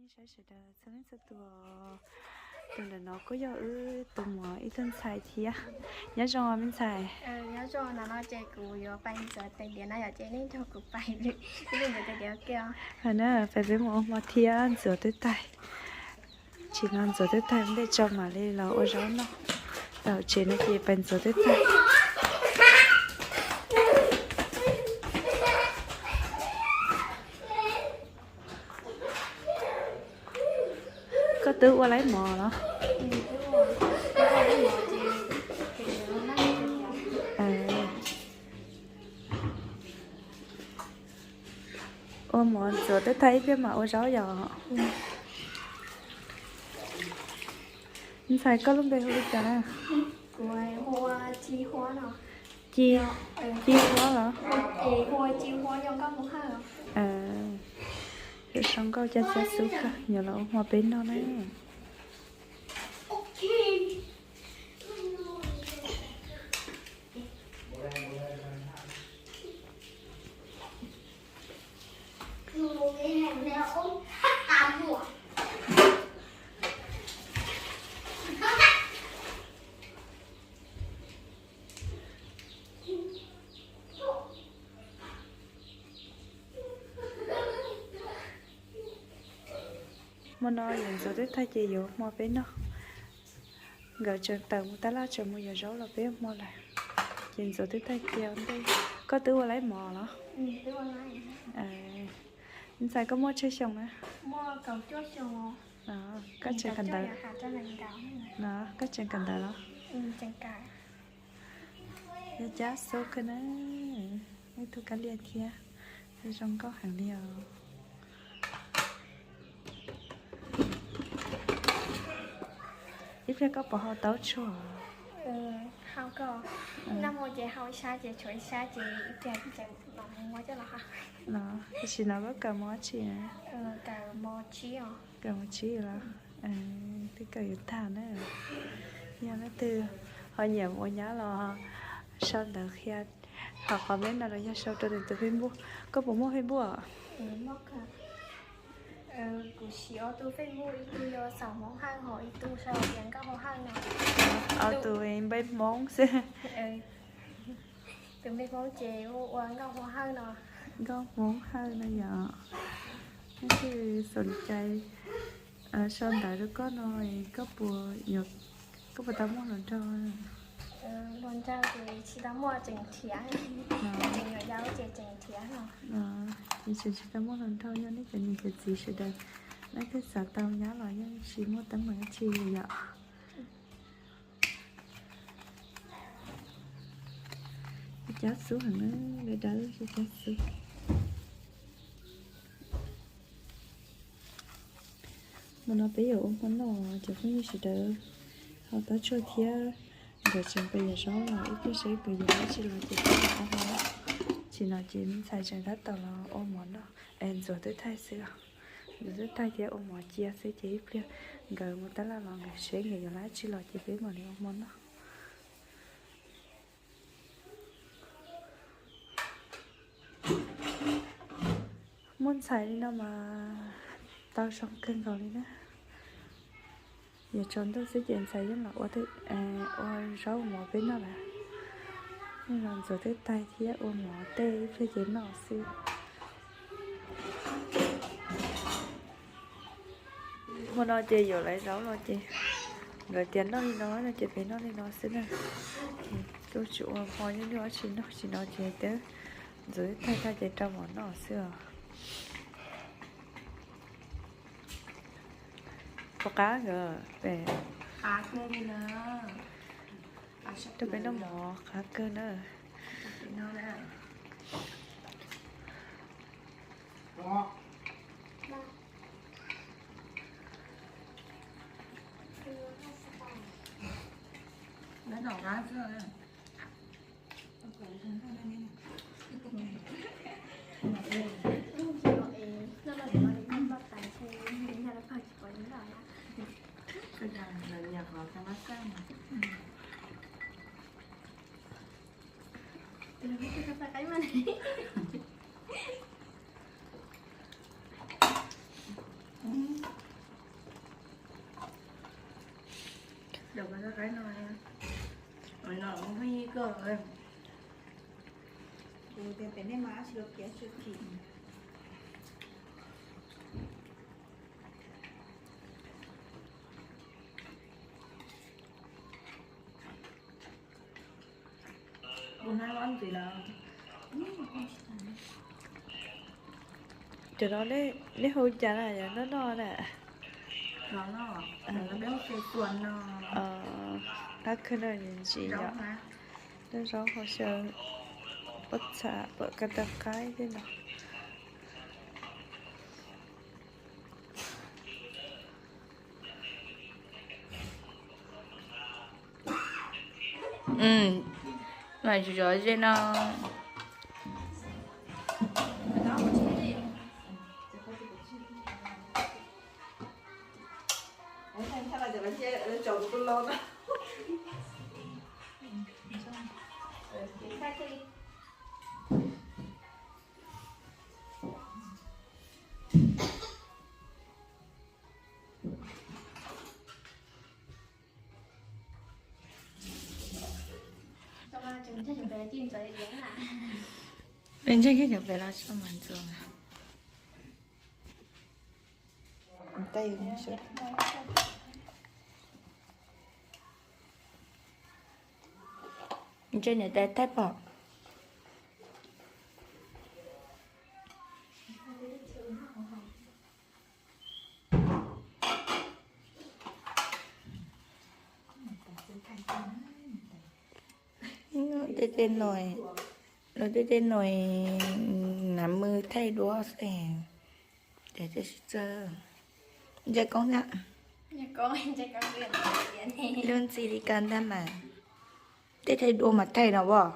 Saib sawv daws txhua leej txhua tus, tus ntawm no kuj yog wb tus muam ib tug ntxhais thiab. Nyob zoo me ntxhais. Nyob zoo, hnub no ces kuv yuav pais ntxuav tais diav na yom, ces nej nrog kuv pais, ib ntxuav tais diav ua ke os. Hais na, pais peb mus ua hmo thiab ntxuav twb tag. Tsis no ntxuav twb tag ntej tso mam li los ua zaub noj. Tau tsev no ces pais ntxuav twb tag. Koj twb ua laib mov los? Ua mov ntxuav twb tag ib pliag mam ua zaub yom. Ntxhais, koj lub npe hu li cas na? Ci, Ci Huab los? Yuav sau nkauj cab cab xub kawg, yuav los ua hmo peb noj na. Hmo no yuav ntxuav twb tag ces yuav hmo peb noj. Nkawd tseem tawm mus tab laj tseem mus yuav zaub los peb ua hmo lawm. Ces ntxuav twb tag cia ntej. Koj twb ua laib mov los? Ntxhais, koj muaj tsawg xyoo na? Koj tseem kawm ntawv los? Yog cab xub kawg na. Ib tug kab lias thiab, zoo nkauj heev li os. Ib pliag koj puas hau taub tshuaj? Nag hmo ces hau ib sab ces tshuav ib sab ces ib pliag mam mus muab coj los hau. Los tam sim no koj kawm mos dab tsi? Kawm mos tsib os. Kawm mos tsib los? Twb kawm yuav tag na. Yog leej twg ho nyiam mus ua nyab los sau ntawv qhia hauv comment no los yog sau rau nws tus Facebook. Koj puas muaj Facebook? Kuv siv ob tug Facebook, ib tug yog Xaus Hmoob Hawj, ho ib tug sau tias Nkauj Hmoob Hawj no. Ob tug npe Hmoob xwb. Tus npe Hmoob ces ua Nkauj Hmoob Hawj no. Nkauj Hmoob Hawj no yom. Leej twg xoom cai sau ntawv rau koj no, koj puas, koj puas tau muaj hluas nraug? Hluas nraug ces tsis tau muaj, tseem nrhiav, tseem nyuam yaus ces tseem nrhiav no. Ces tseem tsis tau muaj hluas nraug, yog nej cov niam cov txiv sawv daws, leej twg xav tau nyab los yeej tsis muaj teeb meem dab tsi li yom. Cab xub heev na, dawb dawb cab xub. Hmo no peb yuav ua hmo noj, cov phooj ywg sawv daws, hau taub tshuaj thiab nkawd tseem pais yuav zaub los ib pliag seb nkawd yuav dab tsi los ces peb mam ua hmo. Tsis no ces me ntxhais tseem tab tom los ua mov noj, es ntxuav twb thaij xwb os. Ntxuav twb thaij thiab ua mov cia xwb ces ib pliag nkawd mus tab laj los nkawd seb nkawd yuav dab tsi los ces peb mam li ua hmo noj. Muaj ntxhais li no mas tau zoo kawg nkaus li na. Yuav tsaus ntuj xwb ces ntxhais yeej los ua, ua zaub ua mov peb noj lawm. Yeej los ntxuav twb thaij thiab ua mov tej ib pliag ces noj xwb. Hmo no ces yuav lawv zaub los ces nkawd tias noj li no no ces peb noj li no xwb na. Kuj tsis ua hmo nyuaj nyuaj dab tsi noj, tsis no ces twb ntxuav twb thaij tag ces rau mov noj xwb os. Puas qab nkawd? Rau peb noj mov qab kawg na. Qaib no, no pheej yig koj. Kuv tias pem nej mas dab tsi los piav tsis kim. Kuv hnab lob ntxiv lawm. Cov no neb hu cas na, yog noj noj na? Qab khwb no ntsis yom, noj zaub hauv xyaw, pob txha, pam kab tawg qaib tej no. Mas zov ze no. Peb ntseeg keb cov pem los tso mas ntxuag. Ntse niam tais thaij pom. Tej tej no, lawv tej tej no, nab mws thaij duab xwb. Ces sib txawj ntsia koob thiab. Lub ntxi li koj ntag mas, tej thaij duab mas thaij no as.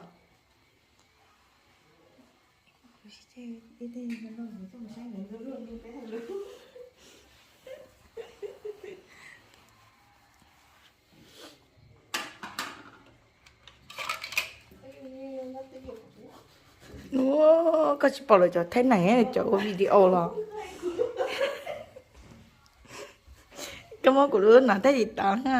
Ua, koj tsis pom lawv cov thaij neeg cov ua video los? Koj muab kuv lub no thaij li tau na.